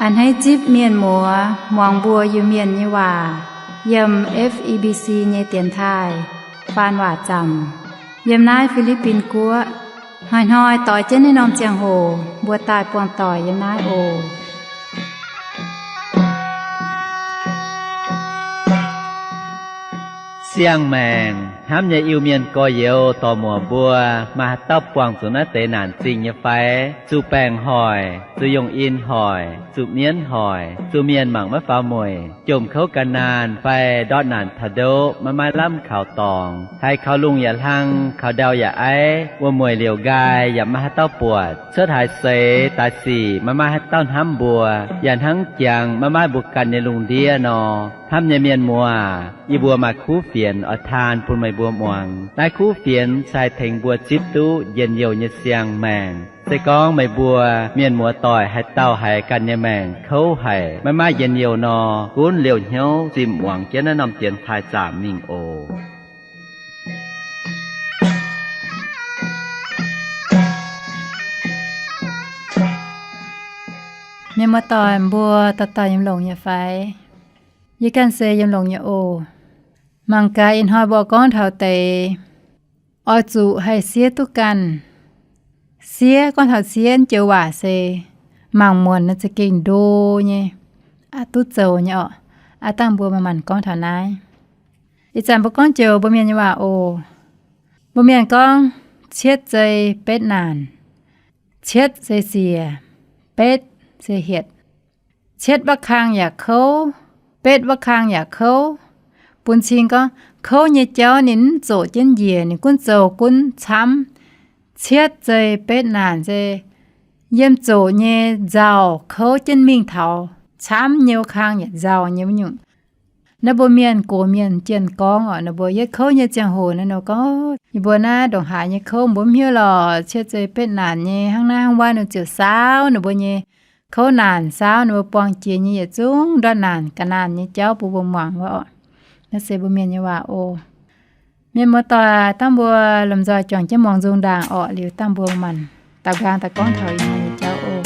A'hneiv zipv mienh muoz muangx mbuo Iu-Mienh nyei waac yiem F E B C nyei dienx taaih faan waac zaamc yiem naaiv Fi^li^bin Guoqv. Hnoi-hnoi doix jienv naaiv norm ziangh hoc mbuo daaih buangh doic yiem naaiv oc. Siang-maengc hnamv nyei Iu-Mienh gorx-youz dorc-muoc mbuo, maaih haaix dauh buangh zuqc naaiv deix naanc zingh nyei fai? Zuqc baengc hoic, zuqc yongh in hoic, zuqc mienv hoic, zuqc mienh mangc maiv faaux mueic, jomc kouv ga'naanh fai ndortv naanc taux ndoqv maiv maaih lamh kaux dorngx, haiz kaux lungh yaac hlang, kaux ndau yaac aiv, wuom-mueic liouc nqaai yaac maiv maaih haaix dauh buatc, cuotv haaix seix daaih sic maiv maaih haaix dauh hnamv mbuo, yaac hnangv jangx maiv maaih mbuo ganh nyei lungh ndiev nor. Hnamv nyei mienh muoz, yie mbuo maaih kuv fienx oix taan bun meih mbuo muangx. Naaiv kuv fienx se haih tengx mbuo zipv duqv njien-youh nyei siang-maengc. Se gorngv meih mbuo mienh muoz doic haaix dauh haiz ganh nyei maengc kouv haic, maiv maaih njien-youh nor, gunv liouh hnyouv zimh muangx jienv naaiv norm dienx taaih zaamc mingh oc. Mienh muoz doic mbuo dauh dauh yiem longx nyei fai? Yie ganh se yiem longx nyei oc. Mangc gaax ih hnoi mbuo gorngv taux deix oix zuqc haih siev duqv ganh. Siev, gorngv taux siev joux waac se mangc muonc naaiv za'gengh ndo nyei, aa, duqv zoux nyei orqc. Aa, dangh mbuo manc-manc gorngv taux naaiv. Ih zanc mbuo gorngv joux mbuo mienh nyei waac oc. Mbuo mienh gorngv, cietv zei betv naanc. Cietv se siec, betv se hietc. Cietv wuov kang yaac kouv, betv wuov kang yaac kouv. Bun cing gorngv kouv nyei jauv ninh mv zoqc jienv njiec, ninh gunv zoux gunv camv. Cietv zei betv naanc se yiem zoqc nyei nzauh kouv jienv mingh taux camv nyei wuov kang yaac nzauh nyei wuov nyungc. Naaiv mbuo mienh gox mienh jienh gorngv orqc, naaiv mbuo yietv kouv nyei ziangh hoc naaiv nor gorngv, yie mbuo naaiv ndongc haaix nyei kouv mbuo mv hiuv lorqc, cietv zei betv naanc nyei hnangv naaiv hnangv wuov nor ziouc saauv ninh mbuo nyei kouv naanc, saauv ninh mbuo buangh jiex nyei yietc zungv ndortv naanc ga'naanh nyei jauv bun mbuo muangx wuov orqc. Naaiv se mbuo mienh nyei waac oc. Mienh muoz doic, dangh mbuo lomh nzoih juangc jienv muangx nzung ndaangc orqc, liuz dangh mbuo manc daux nqaang daaih gorngv taux ih hnoi nyei jauv oc.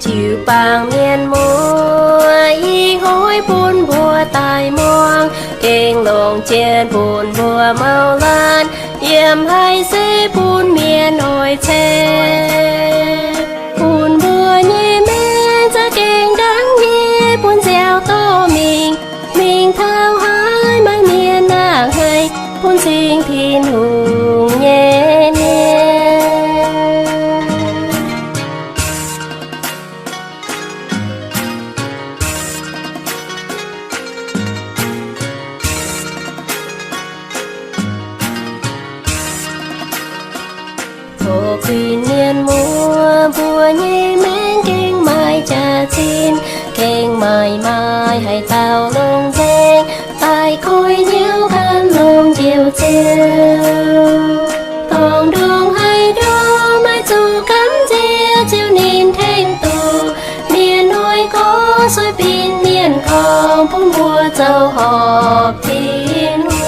Jiu-baang mienh muoz ih hnoi bun mbuo daaih muangx, gengh longc jien bun mbuo mau laanh, yiem haiz se bun mienh oix ceng. Bun mbuo nyei maengc za'gengh ndangv nyei bun nziaaux dorh mingh, mingh taux haaix maaih mienh nangc haic, bun cing Tin-Hungh nyei mienh. Oc, kuinx mienh muoz, mbuo nyei maengc gengh maaih jaax-zinh, gengh maaih maaih haaix dauh longc nzengc, daaih koiv hnyouv gan longc njoux Ziouv. Dorngx ndongc haaix nduov maiv zuqc gamh nziex Ziouv ninh tengx duqv. Mienh noic gorx sueih binc mienh gorngv, bun mbuo zoux horpc Tin-Hungh.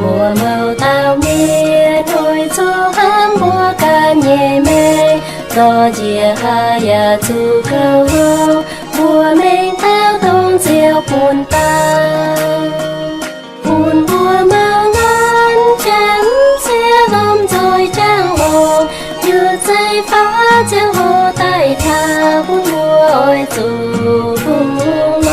Mbuo mouz dauh mienh noic zuqc hnamv mbuo ganh nyei maengc, zorqv njiec haaix yaac zuqc gauh hlo. Mbuo mengh taux dongh Ziouv bun daaih, bun mbuo maux nanv janx siev lomh nzoih jangx longx, yietc zeiv faaux ziangh hoc daaih taux, bun mbuo oix zuqc kungx longx.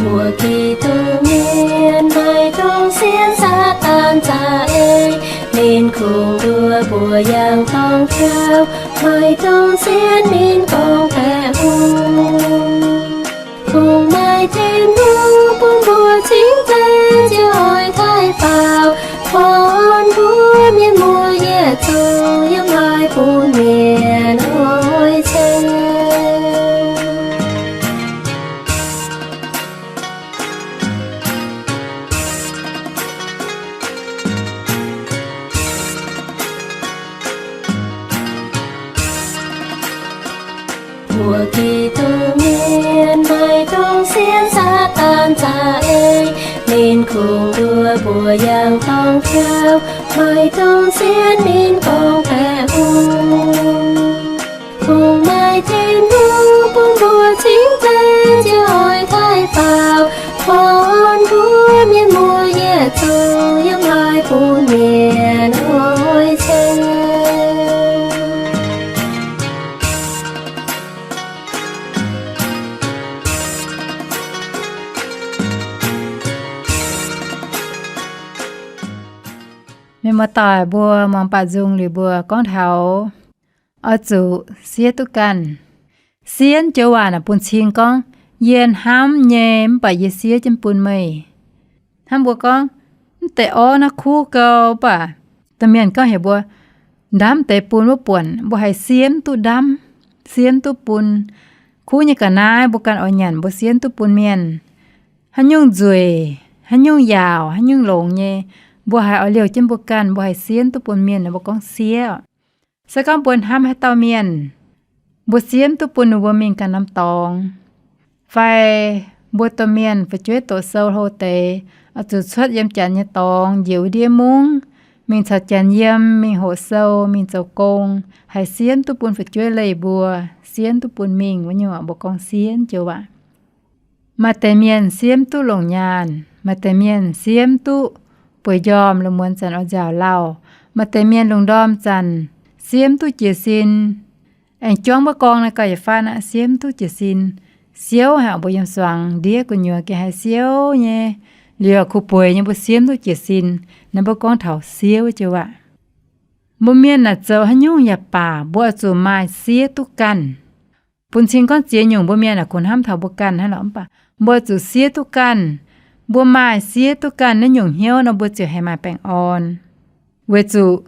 Mbuo Giduc mienh maaih dongh sienx Saadaan za'eix, ninh kungx nduov mbuo yangh dorngx jauv. Maaih dongh sienx ninh gorngv baeqc hungh, kungx maaih Tin-Hungh bun mbuo Dongh mbuo mbuox yangh dorng jauv, maaih dongh sienx ninh gorngv baeqc hungh. Kungx maaih Tin-Hungh bun mbuo cingx daaih ziouc oix taaih faaux, orn mbuo mienh muoz yietc zungv yiem naaiv bun mienh oix ceng. Mienh muoz-doic mbuo, muangx baac nzung liuz mbuo gorngv taux oix zuqc siev duqv ganh. Sienx joux waac naaic bun cing gorngv, yie hnamv nyei mv baac yie siev jienv bun meih. Hnamv mbuo gorngv, mv deix orv naaiv kuv gau, mv baac domh mienh gorngv heuc mbuo ndamv deix bun wuov buonc, mbuo haih siev duqv ndamv, siev duqv bun. Kuv nyei ga'naaiv mbuo ganh oix nyanc, mbuo siev duqv bun mienh. Haaix nyungc nzueic, haaix nyungc yaauc, haaix nyungc longx nyei, mbuo haih oix liouh jienv mbuo ganh, mbuo haih siev duqv bun mienh, mbuo gorngv siev. Se gorngv mbuo hnamv haaix dauh mienh, mbuo siev duqv bun ninh mbuo mingh ganh norm dorngx, fai mbuo domh mienh fu'jueiv doqc sou hlo deix, oix zuqc cuotv yiem janx nyei dorngx njiec wuov ndiev mungv, mingh caux janx yiem, mingh hoqc sou, mingh zoux gong, haih siev duqv bun fu'jueiv leih mbuo, siev duqv bun mingh wuov nyungc, mbuo gorngv siev joux waac. Maaih deix mienh siev duqv longc nyaanh, maaih deix mienh siev duqv bueix njormh, lungh muonz zanc oix nziaauc lauh, maaih deix mienh lungh ndorm zanc siev duqv jiez sin. Aengx juangv wuov gorngv naaiv gauh yietc faanv aqv, siev duqv jiez sin. Siouv haic, mbuo yiem suangx ndiev gu'nyuoz gengh haih siouv nyei, liuz kuh bueix nyei mbuo siev duqv jiez sin. Naaiv mbuo gorngv taux siev joux waac. Mbuo mienh naaic zoux haaix nyungc yaac baac, mbuo oix zuqc maaih siev duqv ganh. Bun cing gorngv ziex nyungc mbuo mienh naaic kungx hnamv taux mbuo ganh hnangv lorqc, mv baac mbuo oix zuqc siev duqv ganh. Mbuo maaih siev duqv ganh naaiv nyungc hnyouv nor, mbuo ziouc haih maaih baengh orn. Weic zuqc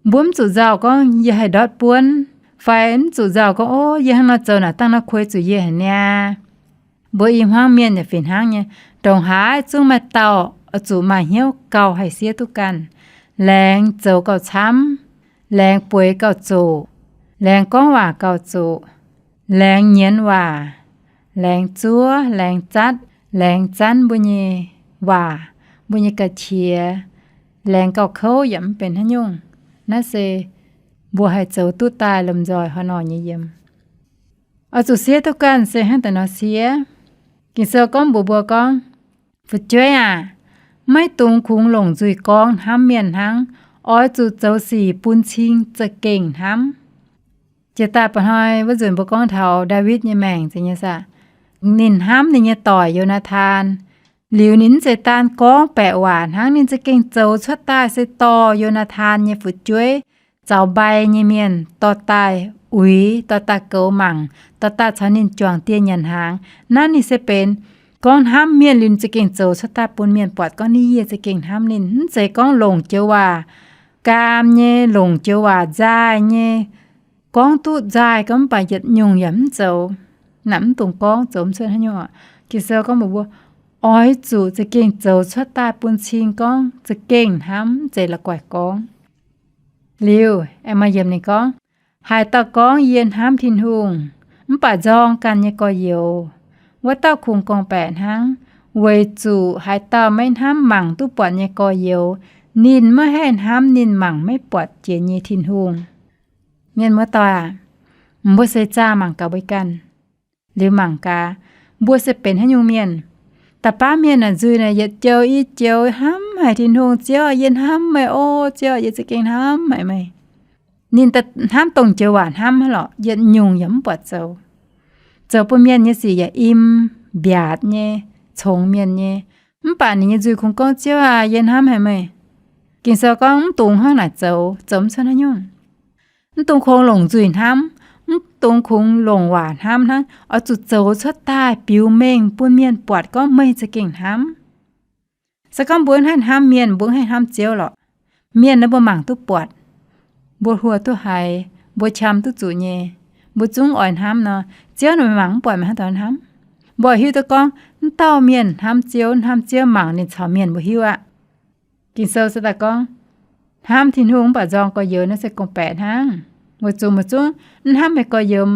mbuo mv zuqc nzauh gorngv yie haih ndortv buonv, fai mv zuqc nzauh gorngv, ov, yie hnangv nor zoux naaic dangh nor kuei zuqc yie haic niaa. Mbuo i hmuangv mienh yaac fih hnangv nyei, ndongc haaix zungv maaih dauh oix zuqc maaih hnyouv gauh haih siev duqv ganh, laengz zoux gauh camv, laengz bueix gauh zoqc, laengz gorngv waac gauh zoqc, laengz nyienz waac, laengz zuov, laengz zatv, laengz zanv mbuo nyei waac, mbuo nyei ga'qiex, laengz gauh kouv yaac mv benx haaix nyungc. Naaiv se mbuo haih zoux duqv daaih lomh nzoih haaix nor nyei yiem. Oix zuqc siev duqv ganh se hnangv daaih nor siev. Ging-Sou gorngv mbuox mbuo gorngv, fu'jueiv aac, maiv dungx kungx longc nzuih gorngv hnamv mienh hnangv. Oix zuqc zoux sic bun cing za'gengh hnamv. Jiex daaih mba'hnoi wuov nzunc mbuo gorngv taux Ndaawitv nyei maengc zeiz nyei saah? Ninh hnamv ninh nyei doic Yo^naa^tan. Liuz ninh mv zeiz daan gorngv baeqc waac hnangv, ninh za'gengh zoux cuotv daaih se dorh Yo^naa^tan nyei fu'jueiv, zaux mbai nyei mienh, dorh daaih uix, dorh daaih goux mangc, dorh daaih caux ninh juangc dieh nyanc hnaangx. Naaiv ninh se benx gorngv hnamv mienh liuz ninh za'gengh zoux cuotv daaih bun mienh buatc gorngv ninh, yie za'gengh hnamv ninh. Mv zeiz gorngv longc joux waac gaam nyei, longc joux waac nzaaih nyei, gorngv duqv nzaaih gorngv mv baac yietc nyungc yaac mv zoux. Naaic mv dungx gorngv, zoux mv cuotv haaix nyungc oc. Ging-Sou gorngv mbuox mbuo, oix zuqc za'gengh zoux cuotv daaih bun cing gorngv za'gengh hnamv, mv zeiz la'guaih gorngv. Liuz aengx maaih yiemc ninh gorngv, haaix dauh gorngv, yie hnamv Tin-Hungh, mv baac nzorng ganh nyei gorx-youz, wuov dauh kungx gorngv-baeqc hnangv. Weic zuqc haaix dauh maiv hnamv mangc duqv buatc nyei gorx-youz, ninh maiv haih hnamv ninh mangc maiv buatc jiex nyei Tin-Hungh. Mienh muoz-doic aac, mbuo seix zaah mangc gaax mbuo ganh. Liuz mangc gaax, mbuo se benx haaix nyungc mienh? Da'faanh mienh naaic nzuih naaic yietc joux i joux hnamv haic Tin-Hungh, Ziouv, yie hnamv meih oc. Ziouv, yie za'gengh hnamv haic meih. Ninh hnamv dongh joux waac hnamv hnangv lorqc, yietc nyungc yaac mv buatc zoux. Zoux bun mienh nyei sic yaac im, mbiaatc nyei, congx mienh nyei. Mv baac ninh nyei nzuih kungx gorngv, Ziouv aac, yie hnamv haic meih. Ging-Sou gorngv mv dungx hnangv naaic zoux, zoux mv cuotv haaix nyungc. Mv dungx kungx longc nzuih hnamv, mv dungx kungx longc waac hnamv hnangv. Oix zuqc zoux cuotv daaih biux mengh bun mienh buatc gorngv meih za'gengh hnamv. Se gorngv mbuo mv haih hnamv mienh, mbuo mv haih hnamv Ziouv lorqc. Mienh naaiv mbuo mangc duqv buatc, mbuo hluo duqv haiz, mbuo qam duqv zuqc nyei, mbuo zungv oix hnamv nor, Ziouv naaic meih mangc mv buatc meih hnangv haaix nor hnamv? Mbuo hiuv duqv gorngv mv dauh mienh hnamv Ziouv, hnamv Ziouv mangc ninh caux mienh, mbuo hiuv aqv. Ging-Sou se daaih gorngv, hnamv Tin-Hungh mv baac nzorng gorx-youz, naaiv se gorngv-baeqc hnangv. Weic zuqc meih zungv mv hnamv meih gorx-youz,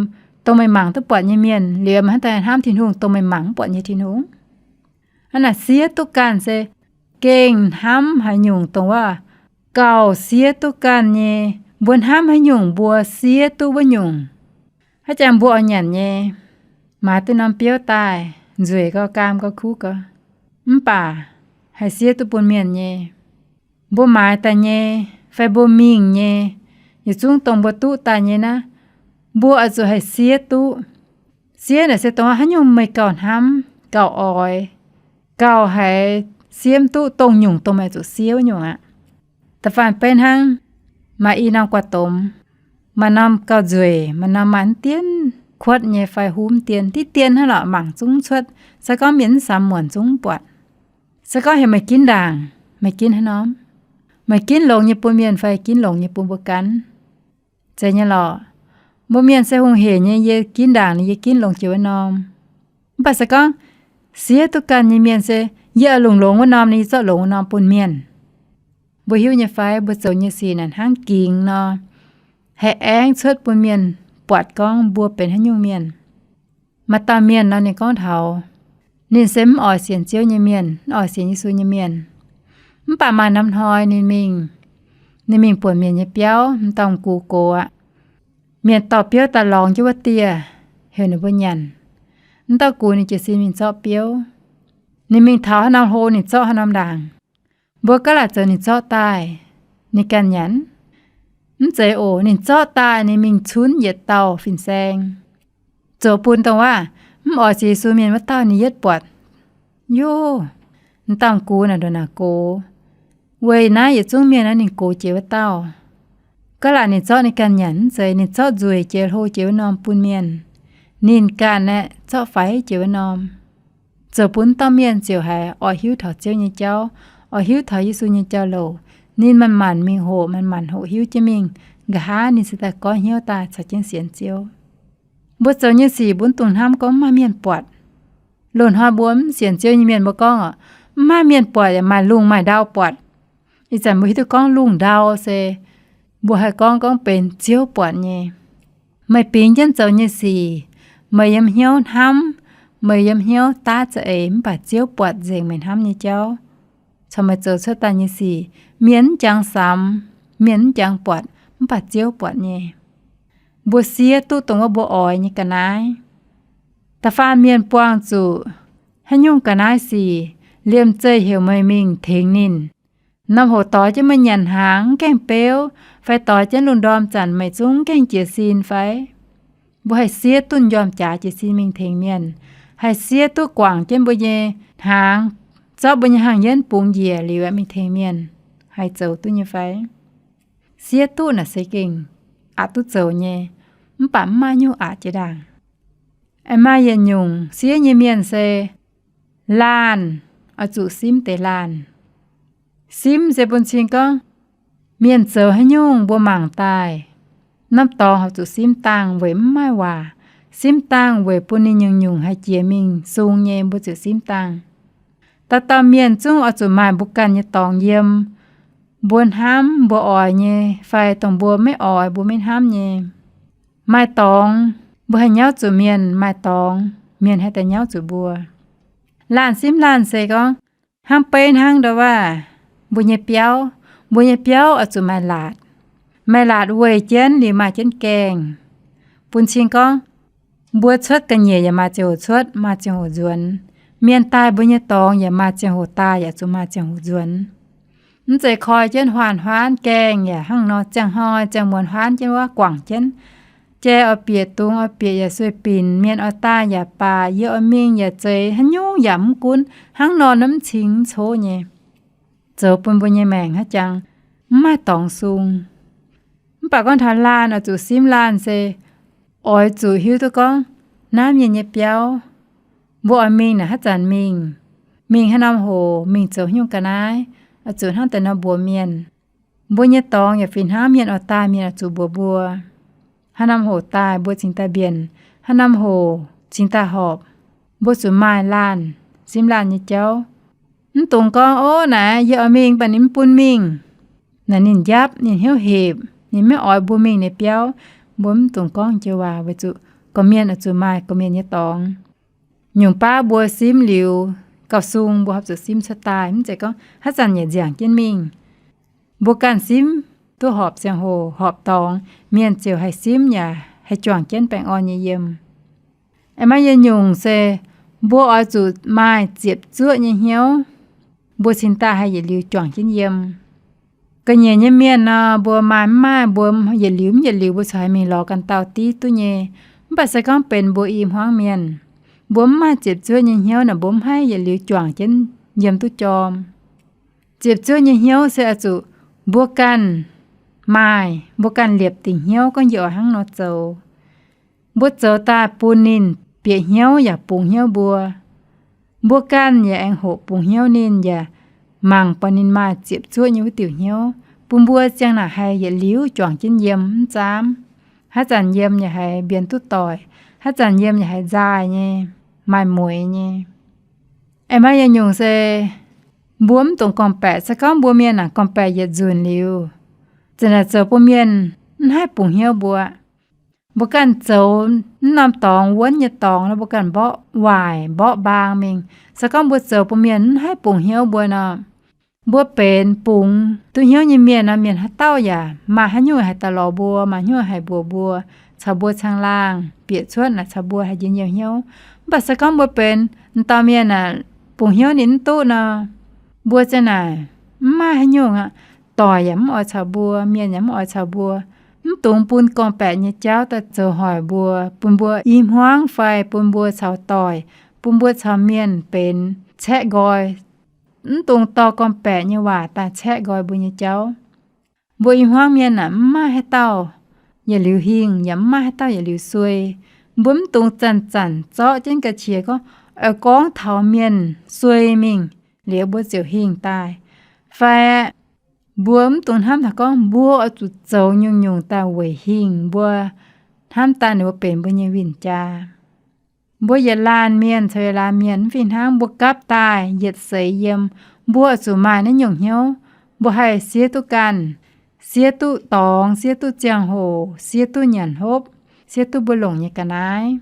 dongh meih mangc duqv buatc nyei mienh, liuz meih hnangv daaih hnamv Tin-Hungh, dongh meih mangc mv buatc nyei Tin-Hungh. Hnangv naaic siev duqv ganh se gengh hnamv haaix nyungc dongh wuov gauh siev duqv ganh nyei. Mbuo hnamv haaix nyungc mbuo siev duqv wuov nyungc. Haiz jangx mbuo oix nyanc nyei, maaiz duqv norm biouv daaih, nzueic gau, gaam gau, kuv gau, mv baac haih siev duqv bun mienh nyei. Mbuo maaiz daaih nyei, fai mbuo mingh nyei, yietc zungv dongh mbuo duqv daaih nyei naaiv, mbuo oix zuqc haih siev duqv. Siev naaic se dongh haaix nyungc meih gauh hnamv, gauh oix, gauh haiz siev duqv dongh nyungc dongh meih zuqc siev nyungc aqv. Da'faanh beiv hnangv, maaih i norm guaax domx, maaih norm gauh nzueic, maaih norm maaih mv dienv kuotv nyei fai huv mv dienv, diqv dien hnangv lorqc, mangc zungv cuotv. Se gorngv mienh mv samx muonc zungv buatc. Se gorngv heuc meih ginv ndaangc, meih ginv haaix norm? Meih ginv longx nyei bun mienh fai ginv longx nyei bun mbuo gan? Zeiz nyei lorqc. Mbuo mienh se hungh heic nyei, yie ginv ndaangc ninh yie ginv longx jiex wuov norm. Mv baac se gorngv siev duqv ganh nyei mienh se, yie oix longc longx wuov norm, ninh yie zorqv longx wuov norm bun mienh. Mbuo hiuv nyei fai? Mbuo zoux nyei sic naaic hnangv gingx nor, haih aengv cuotv bun mienh buatc gorngv mbuo benx haaix nyungc mienh. Maaih dauh mienh nor, ninh gorngv taux ninh se mv oix sienx Ziouv nyei mienh, mv oix sienx Yesu nyei mienh. Mv baac maaih norm hnoi ninh mingh, ninh mingh buonc mienh nyei biauv, m'dauh m'gux gox aqv. Mienh dorh biouv daaih lorngx jienv wuov dieh, heuc ninh mbuo nyanc. M'dauh gux ninh jiez sin mingh zorqv biouv. Ninh mingh taux haaix norm hlo ninh zorqv haaix norm ndaangc. Mbuo gaav laaic zoux ninh zorqv daaih, ninh ganh nyanc? Mv zeiz oc. Ninh zorqv daaih ninh mingh cunv yietc dauh fin-saeng, zoux bun dongh wuov mv oix sienx Yesu mienh wuov dauh ninh yietv buatc. Yov, m'dauh m'gux naaic ndongc naaic gox. Weic naaiv yietc zungv mienh naaiv ninh gox jiex wuov dauh. Gaav laaic ninh zorqv ninh ganh nyanc? Mv zeiz. Ninh zorqv nzueic jiex hlo jiex wuov norm bun mienh. Ninh ganh aeqv, zorqv faix jiex wuov norm. Zoux bun m'dauh mienh ziouc haiz oix hiuv taux Ziouv nyei jauv, oix hiuv taux Yesu nyei jauv-louc. Ninh manc-manc mingh hoqc, manc-manc hoqc hiuv jienv mingh. Nqa'haav ninh se daaih goiv hnyouv daaih caux jienv sienx Ziouv. Mbuo zoux nyei sic mbuo mv dungx hnamv gorngv mv maaih mienh buatc. Loz-hnoi mbuo mv sienx Ziouv nyei mienh mbuo gorngv oc, mv maaih mienh buatc yaac maaih lungh maaih ndau buatc. Ih zanc mbuo hiuv duqv gorngv lungh ndau se mbuo haih gorngv, gorngv benx Ziouv buatc nyei. Meih bingx jienv zoux nyei sic, meih yiem hnyouv hnamv, meih yiem hnyouv daav za'eix mv baac Ziouv buatc nzengc meih hnamv nyei jauv. Caux meih zoux cuotv daaih nyei sic, mienh mv jangx samx, mienh mv jangx buatc, mv baac Ziouv buatc nyei. Mbuo siev duqv dongh wuov mbuo oix nyei ga'naaiv. Da'faanh mienh buangh zuqc haaix nyungc ga'naaiv sic, liemh zeih heuc meih mingh tengx ninh, norm hoc doix jienv meih nyanc hnaangx mv gaengh beuv, fai doix jienv lungh ndorm zanc meih zungv mv gaengh jiez sin fai? Mbuo haih siev duqv njormh jaax jiez sin mingh tengx mienh, haih siev duqv guangc jienv mbuo nyei hnaangx, zorqv mbuo nyei hangh-yienv bungx njiec liuz aeqv, mingh tengx mienh, haih zoux duqv nyei fai? Siev duqv naaic se gengh aqc duqv zoux nyei, mv baac mv maaih nyungc aqc jiex ndaangc. Aengx maaih yietc nyungc siev nyei mienh se laanh oix zuqc simv deix laanh. Simv se bun cing gorngv mienh zoux haaix nyungc mbuo mangc daaih. Norm dorngx oix zuqc simv dangh weic mv maaih waac. Simv dangh weic bun ninh nyungc-nyungc haih jiex mingh sung nyei, mbuo ziouc simv dangh. Dauh dauh mienh zungv oix zuqc maaih mbuo ganh nyei dorngx yiem, mbuo hnamv mbuo oix nyei fai dongh mbuo maiv oix mbuo maiv hnamv nyei. Maaih dorngx mbuo haih nyauv zuqc mienh, maaih dorngx mienh haih daaih nyauv zuqc mbuo. Laanh simv laanh se gorngv hnangv beiv hnangv ndau wuov mbuo nyei biauv. Mbuo nyei biauv oix zuqc maaih laatc. Maaih laatc weih jienv liuz maaih jienv gaengh. Bun cing gorngv mbuo cuotv ga'nyiec yaac maaih ziangh hoc cuotv, maaih ziangh hoc nzuonx. Mienh daaih mbuo nyei dorngx yaac maaih ziangh hoc daaih, yaac zuqc maaih ziangh hoc nzuonx. Mv zeiz koi jienv huaanh huaanv gaengh yaac hnangv nor ziangh hnoi ziangh muonz huaanv jienv wuov guangc jienv. Jai oix bieqc, dungz oix bieqc yaac sueih binc, mienh oix daaih yaac baac, yie oix mingh yaac zeiz, haaix nyungc yaac mv gunv, hnangv nor mv cing mv coqv nyei. Zoux bun mbuo nyei maengc haiz jangx mv maaih dorngx sung. Mv baac gorngv taux laanh oix zuqc simv laanh se oix zuqc hiuv duqv gorngv naaiv mienh nyei biauv, mbuo oix mingh naaic haaix zanc mingh, mingh haaix norm hoc, mingh zoux hnyouv ga'naaiv, oix zuqc hnangv deix nor mbuox mienh. Mbuo nyei dorngx yaac fih hnangv mienh oix daaih mienh oix zuqc mbuox mbuo, haaix norm hoc daaih mbuo cingx daaih mbienc, haaix norm hoc cingx daaih horpc. Mbuo zuqc maaih laanh, simv laanh nyei jauv. Mv dungx gorngv, ov, naaiv yie oix mingh, mv baac ninh mv bun mingh. Naaic ninh njapv, ninh hnyouv hepc, ninh maiv oix mbuo mingh ninh biauv. Mbuo mv dungx gorngv joux waac weic zuqc gorqv-mienh oix zuqc maaih gorqv-mienh nyei dorngx. Nyungc baav mbuo simv liuz, gauh sung mbuo horpc zuqc simv cuotv daaih. Mv zeiz gorngv haaix zanc yaac nziangc jienv mingh. Mbuo ganh simv duqv horpc ziangh hoc horpc dorngx, mienh ziouc haih simv yaac haih juangc jienv baengh orn nyei yiem. Aengx maaih yietc nyungc se mbuo oix zuqc maaih ziepc zuoqv nyei hnyouv, mbuo cingx daaih haih yietc liuz juangc jienv yiem. Ga'nyiec nyei mienh nor, mbuo maaih mv maaih, mbuo yietc liuz mv yietc liuz mbuo corc haih mingh lorz ganh dauh div duqv nyei. Mv baac se gorngv benx mbuo i hmuangv mienh, mbuo mv maaih ziepc zuoqv nyei hnyouv naaic, mbuo mv haih yietc liuz juangc jienv yiem duqv jorm. Ziepc zuoqv nyei hnyouv se oix zuqc mbuo ganh maaih, mbuo ganh liepc dingc hnyouv gorngv yie oix hnangv nor zoux. Mbuo zoux daaih bun ninh bieqc hnyouv yaac bungx hnyouv mbuo. Mbuo ganh yaac aengx hoqc bungx hnyouv ninh yaac mangc buatc ninh maaih ziepc zuoqv nyei wuov diuc hnyouv, bun mbuo ziang naaic haih yietc liuz juangc jienv yiem mv zaamv. Haaix zanc yiem yaac haiz mbienx duqv doic, haaix zanc yiem yaac haiz nzaaih nyei, maaih mueiz nyei. Aengx maaih yietc nyungc se mbuo mv dungx gorngv-baeqc. Se gorngv mbuo mienh naaic gorngv-baeqc yietc nzunc liuz, za'naaic zoux bun mienh mv haih bungx hnyouv mbuo. Mbuo ganh zoux mv norm dorngx wuonv nyei dorngx nor, mbuo ganh mborqv waaic mborqv mbaang mingh. Se gorngv mbuo zoux bun mienh mv haih bungx hnyouv mbuo nor, mbuo benx bungx duqv hnyouv nyei mienh nor, mienh haaix dauh yaac maaih haaix nyungc haih daaih lorz mbuo, maaih haaix nyungc haih mbuox mbuo, caux mbuo caangh laangh bieqc cuotv naaic caux mbuo haih njien-youh hnyouv. Mv baac se gorngv mbuo benx m'dauh mienh naaic bungx hnyouv ninh mv duqv nor, mbuo ziang naaic mv maaih haaix nyungc aqv. Doic yaac mv oix caux mbuo, mienh yaac mv oix caux mbuo. Mv dungx bun gorngv-baeqc nyei jauv daaih zoux hoic mbuo, bun mbuo i hmuangv fai bun mbuo caux doic, bun mbuo caux mienh benx caeqv nqoi. Mv dungx dorh gorngv-baeqc nyei waac daaih caeqv nqoi mbuo nyei jauv. Mbuo i hmuangv mienh naaic mv maaih haaix dauh yietc liuz hingh, yaac mv maaih haaix dauh yietc liuz suei. Mbuo mv dungx zanc-zanc zorqv jienv ga'qiex gorngv, oix gorngv taux mienh suei mingh liuz mbuo ziouc hingh daaih. Fai mbuo mv dungx hnamv taux gorngv mbuo oix zuqc zoux nyungc-nyungc daaih weic hingh mbuo, hnamv daaih ninh mbuo benx mbuo nyei win-jaa. Mbuo yietc laanh mienh caux yietc laanh mienh mv fih hnangv, mbuo gapv daaih yietc seix yiem, mbuo oix zuqc maaih naaiv nyungc hnyouv. Mbuo haih siev duqv ganh, siev duqv dorngx, siev duqv ziangh hoc, siev duqv nyanc hopv, siev duqv mbuo longc nyei ga'naaiv.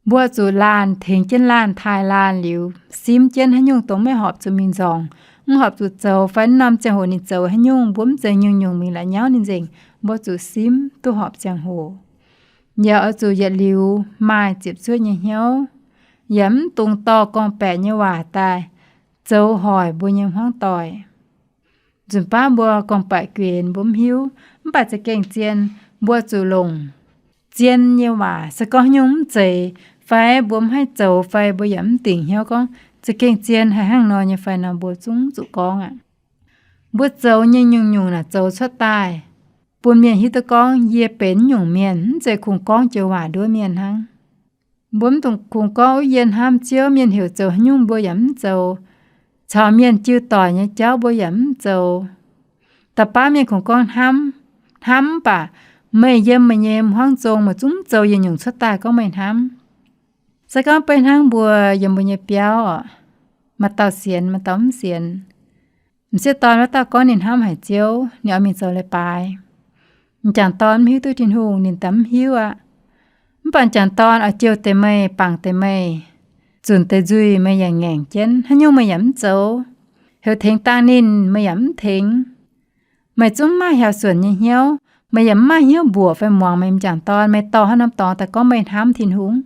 Mbuo oix zuqc laanh tengx jienv laanh, taaih laanh liuz, simv jienv haaix nyungc dongh maiv horpc zuqc mingh nzorngc, mv horpc zuqc zoux, fai mv norm ziangh hoc ninh zoux haaix nyungc, mbuo mv zeiz nyungc-nyungc mingh la'nyauv ninh nzengc. Mbuo zuqc simv duqv horpc ziangh hoc. Yaac oix zuqc yietc liuz maaih ziepc zuoqv nyei hnyouv, yaac mv dungx dorh gorngv-baeqc nyei waac daaih zoux hoic mbuo nyei hmuangv doic. Nzunc baav mbuo gorngv-baeqc guenx mbuo mv hiuv, mv baac za'gengh zien, mbuo zuqc longc zien nyei waac. Se gorngv haaix nyungc mv zeiz, fai mbuo mv haih zoux, fai mbuo yaac mv dingc hnyouv gorngv za'gengh zien haih hnangv nor nyei fai nor, mbuo zungv zuqc gorngv aqv. Mbuo zoux nyei nyungc-nyungc naaic zoux cuotv daaih bun mienh hiuv duqv gorngv yie benx nyungc mienh, mv zeiz kungx gorngv joux waac nduov mienh hnangv. Mbuo mv dungx kungx gorngv, wuov yie hnamv Ziouv, mienh heuc zoux haaix nyungc mbuo yaac mv zoux. Caux mienh jiu doic nyei jauv mbuo yaac mv zoux. Da'baav mienh kungx gorngv hnamv, hnamv mv baac meih yiem meih nyei hmuangv zong meih zungv mv zoux yietc nyungc cuotv daaih gorngv meih hnamv. Se gorngv beiv hnangv mbuo yiem mbuo nyei biauv oc, maaih dauh sienx, maaih dauh mv sienx. M'sieqv dorn wuov dauh gorngv ninh hnamv haic Ziouv, ninh oix mingh zoux leiz-baaix. M'jangc dorn mv hiuv duqv Tin-Hungh, ninh daaih mv hiuv aqv. Mv baac m'jangc dorn oix jouh deix meih, bangc deix meih, zunc deix nzuih meih yaac ngaengc jienv, haaix nyungc meih yaac mv zoux. Heuc tengx dangh ninh meih yaac mv tengx. Meih zungv mv maaih hiaaux suonc nyei hnyouv, meih yaac mv maaih hnyouv mbuoqc fai muangx meih m'jangc dorn, meih dorh haaix norm dorngx daaih gorngv meih hnamv Tin-Hungh.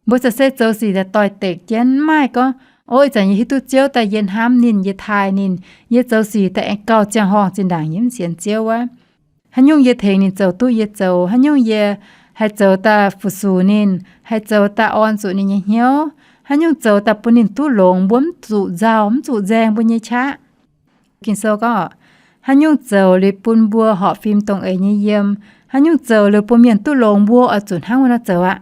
Mbuo za'gengh zoux sic daaih doix-dekc jienv, mv maaih gorngv, o, ih zanc yie hiuv duqv Ziouv daaih yie hnamv ninh, yie taaih ninh, yie zoux sic daaih aengx gauh ziangh horngh zinh ndaangc yie mv sienx Ziouv wuov. Haaix nyungc yie tengx ninh zoux duqv yie zoux, haaix nyungc yie haih zoux daaih fu-sux ninh, haih zoux daaih orn zuqc ninh nyei hnyouv, haaix nyungc zoux daaih bun ninh duqv longx, mbuo mv zuqc nzauh, mv zuqc nzaeng mbuo nyei qaqv. Ging-Sou gorngv, haaix nyungc zoux liuz bun mbuo horpc fim dongh eix nyei yiem, haaix nyungc zoux liuz bun mienh duqv longx, mbuo oix zuqc hnangv wuov nor zoux aqv.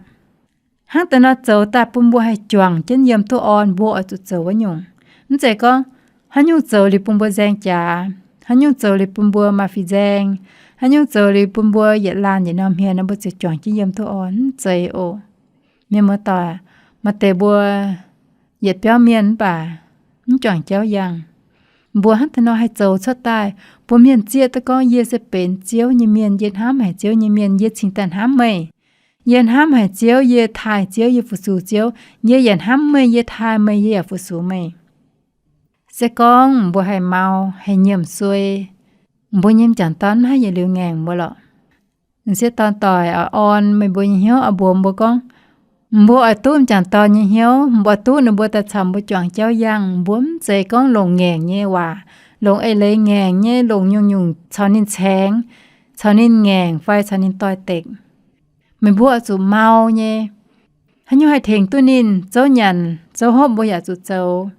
Hnangv deix nor zoux daaih bun mbuo haih juangc jienv yiem duqv orn, mbuo oix zuqc zoux wuov nyungc. Mv zeiz gorngv haaix nyungc zoux liuz bun mbuo nzaeng jaax, haaix nyungc zoux liuz bun mbuo maaih fih nzaeng, haaix nyungc zoux liuz bun mbuo yietc laanh yietc norm hmien nor mbuo ziouc juangc jienv yiem duqv orn, mv zeiz oc. Mienh muoz-doic, maaih deix mbuo yietc biauv mienh mv baac mv juangc jauv yangh. Mbuo hnangv deix nor haih zoux cuotv daaih bun mienh zieqv duqv gorngv yie se benx Ziouv nyei mienh, yie hnamv haic Ziouv nyei mienh, yie cingx daaih hnamv meih. Yie hnamv haic Ziouv, yie taaih Ziouv, yie fu-sux Ziouv. Yie yaac hnamv meih, yie taaih meih, yie yaac fu-sux meih. Se gorngv mbuo haih mau, haih nyiemc suei, mbuo nyei m'jangc dorn maiv haih yietc liuz ngaengc mbuo lorqc. M'sieqv dorn doic oix orn meih mbuo nyei hnyouv, oix mbuox mbuo gorngv, mbuo oix duqv m'jangc dorn nyei hnyouv, mbuo oix duqv ninh mbuo daaih caux mbuo juangc jauv yangh. Mbuo mv zeiz gorngv longc ngaengc nyei waac, longc eix leiz ngaengc nyei, longc nyungc-nyungc caux ninh caengx, caux ninh ngaengc fai caux ninh doix-dekc. Meih mbuo oix zuqc mau nyei. Haaix nyungc haih tengx duqv ninh, zoux nyanc zoux hopv mbuo yaac zuqc zoux.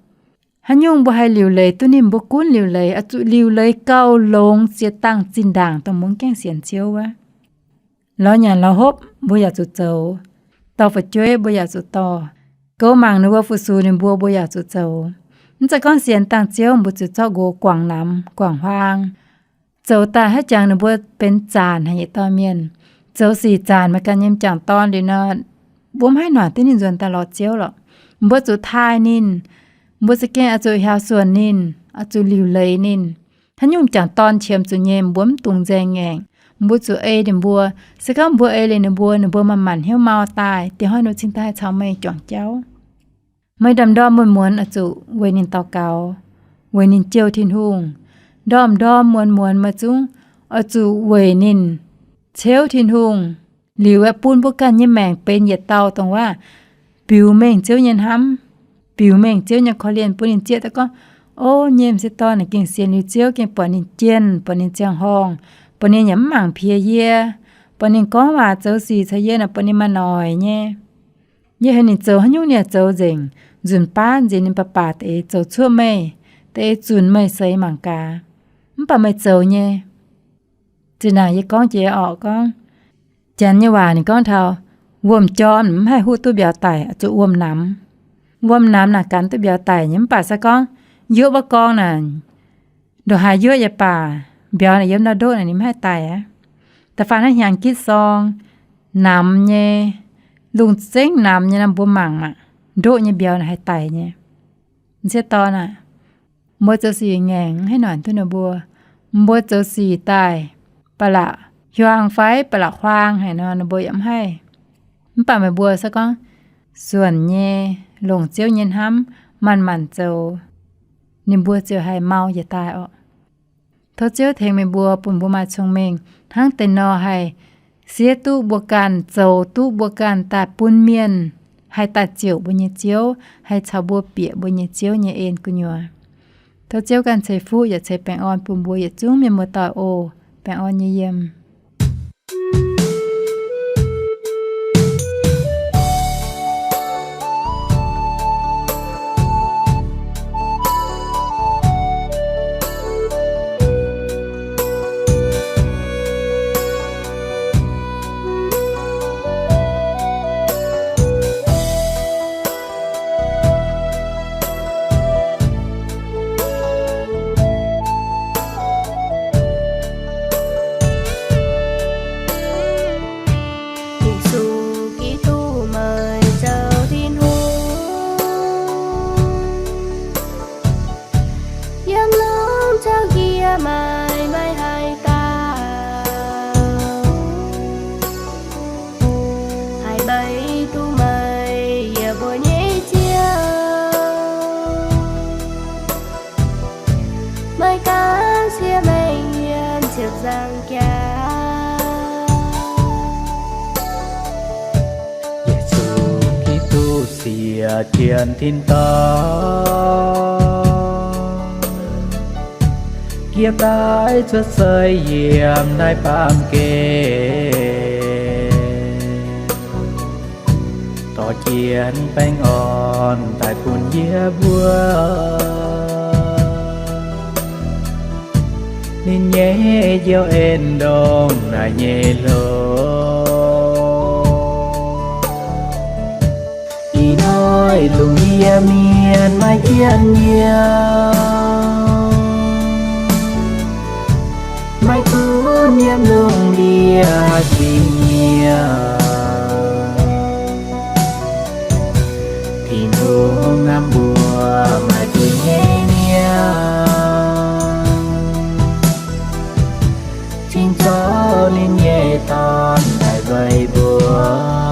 Haaix nyungc mbuo haih liuc leiz duqv ninh, mbuo gunv liuc leiz, oix zuqc liuc leiz gauh longx ziex dangh zinh ndaangc dongh mbuo mv gaengh sienx Ziouv wuov. Lorz nyanc lorz hopv mbuo yaac zuqc zoux, dorh fu'jueiv mbuo yaac zuqc dorh, goux mangc ninh mbuo, fu-sux ninh mbuo, mbuo yaac zuqc zoux. Mv zeiz gorngv sienx dangh Ziouv mbuo ziouc zorqv nqox guangc namx guangc huaang, zoux daaih haiz jangx ninh mbuo benx zaanc haic yietc dauh mienh, zoux sic zaanc meih ganh nyei m'jangc dorn liuz nor, mbuo mv haih noic duqv ninh nzuonx daaih lorz Ziouv lorqc. Mbuo zuqc taaih ninh, mbuo za'gengh oix zuqc hiaaux suonc ninh, oix zuqc liuc leiz ninh. Haaix nyungc m'jangc dorn qiemx zuqc nyei, mbuo mv dungx nzaeng ngaengc. Mbuo zuqc ei ninh mbuo. Se gorngv mbuo ei liuz ninh mbuo, ninh mbuo manc-manc hnyouv mau daaih, diex hnoi ninh cingx daaih caux meih juangc jauv. Meih ndorm-ndorm muonz-muonz oix zuqc weic ninh daux gaux, weic ninh jouh Tin-Hungh. Ndorm-ndorm muonz-muonz meih zungv oix zuqc weic ninh ceuv Tin-Hungh. Liuz aeqv, bun mbuo ganh nyei maengc benx yietc dauh dongh waac biux mengh Ziouv nyei hnamv, biux mengh Ziouv nyei korv-lienh, bun ninh zieqv daaih gorngv, o, nyei m'sieqv dorn naaic gengh sienx liuz Ziouv, gengh buatc ninh jienh, buatc ninh ziangh horngh, buatc ninh yaac mv mangc piex yie, buatc ninh gorngv waac zoux sic caux yie naaic, buatc ninh maaih noic nyei. Yie heuc ninh zoux haaix nyungc ninh yaac zoux nzengc, nzunc baav nziex ninh baac baac deix zoux cuoqv meih, deix zunc meih seix mangc gaax. Mv baac meih zoux nyei. Zinh ndaangc yie gorngv jiex orqc gorngv, Janx nyei waac ninh gorngv taux, wuom-jorm mv haih huv duqv mbiauz daic, zuqc wuom-namx. Wuom-namx naaic ganh duqv mbiauz daic nyei, mv baac se gorngv yuoqv wuov gorngv naaic, ndongc haaix yuoqv yaac baac, mbiauz naaic yiem ndau ndoqv naaic ninh mv haih daic aqv. Da'faanh naaiv hnyangx-gitv sorng namx nyei, lungh zengv namx nyei nor, mbuo mangc maah, ndoqv nyei mbiauz naaic haih daic nyei. M'sieqv dorn aah, mbuo zoux sic ngaengc mv haih noic duqv ninh mbuo. Mbuo zoux sic daaih ba'laqc hiuang fai ba'laqc huaang haic nor, ninh mbuo yaac mv haih. Mv baac meih mbuo se gorngv suonc nyei, longc Ziouv nyei hnamv, manc-manc zoux, ninh mbuo ziouc haih mau njiec daaih orqc. Tov Ziouv tengx meih mbuo, bun mbuo maaih cong-mengh hnangv deix nor, haih siev duqv mbuo ganh, zoux duqv mbuo ganh daaih bun mienh haih daaih ziouc mbuo nyei Ziouv, haih caux mbuo bieqc mbuo nyei Ziouv nyei en gu'nyuoz. Tov Ziouv ganh ceix fuqv yaac ceix baengh orn bun mbuo yietc zungv mienh muoz-doic oc. Baengh orn nyei yiem. Yesu Giduc, meih zoux Tin-Hungh, yiem lungh jauv yie maiv maaih haih daauh, haih mbeix duqv meih, yie mbuo nyei Ziouv. Meih ganh siev mengh yiem ziepc nzaangc jaax. Yesu Giduc, siec jienv tin-dorngh, giepv daaih cuotv seix yiem naaiv baamh gen, dorh jienv baengh orn daaih bun yie mbuo. Ninh nyei njoux en ndongc naaiv nyei hlo. Ih hnoi lungh ndiev mienh maiv jienv yie, maiv gunv yiem lungh ndiev singx nyie, Tin-Hungh hnamv mbuo maaih zuiz nyei mienh, cingx zorqv ninh nyei Dorn daaih mbeix mbuo.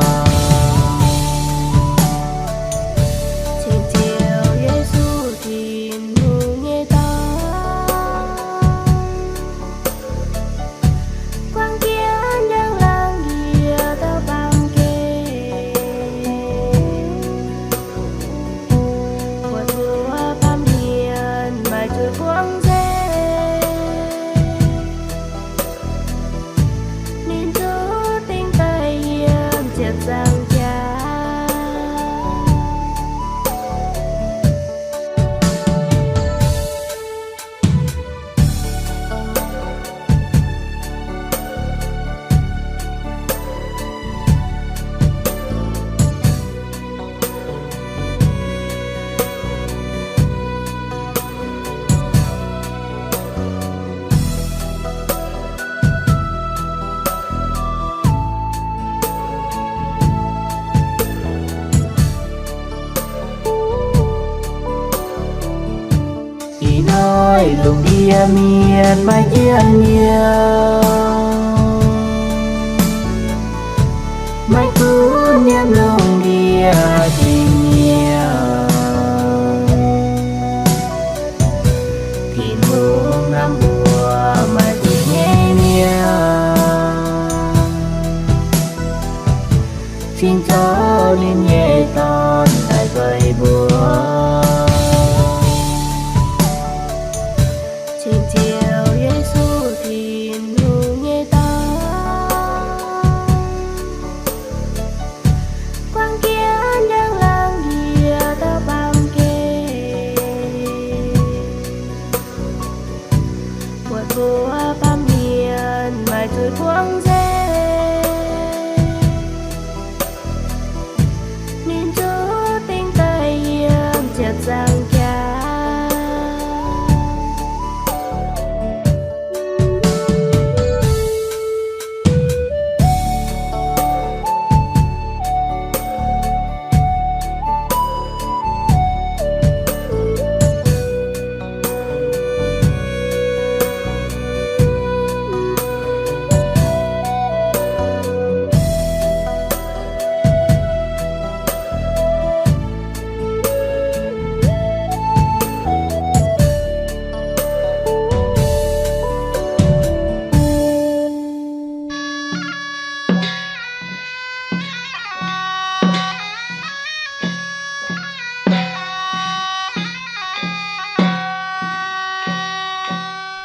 Yie mienh maiv jienv hnyouv, maiv gunv yiem lungh ndiev dingc hnyouv, Tin-Hungh hnamv mbuo maaih zuqc nyei hnyouv, cingx zoux ninh nyei Dorn daaih nzuih mbuo. Cing-Nzioux Yesu, Tin-Hungh nyei Dorn, guangc jienv njang laangz yie dauh baamh gen, buatc mbuo baamh mienh maaih zuiz buangv nzengc, ninh zuqc dingh daaih yiem ziepc nzaangc jaax.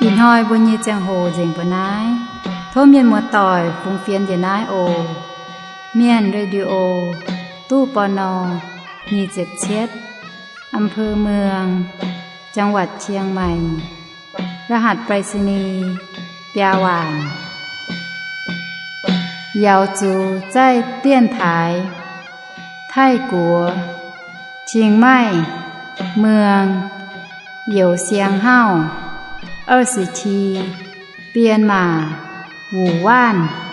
Ih hnoi mbuo nyei ziangh hoc nzengc mbuo naaiv. Tov mienh muoz-doic fungx fienx njiec naaiv oc. Mienh Radio, ตู้ ปณ. nyic ziepc cietv, อำเภอเมือง จังหวัดเชียงใหม่ รหัสไปรษณีย์ biaa waanc. Yaux zuqc zaih 电台 Taiv-Guoqv, Chiang Mai, เมือง Youz Siang Hauv, 二十七, Bienh Maac, Wuoqc Waanv.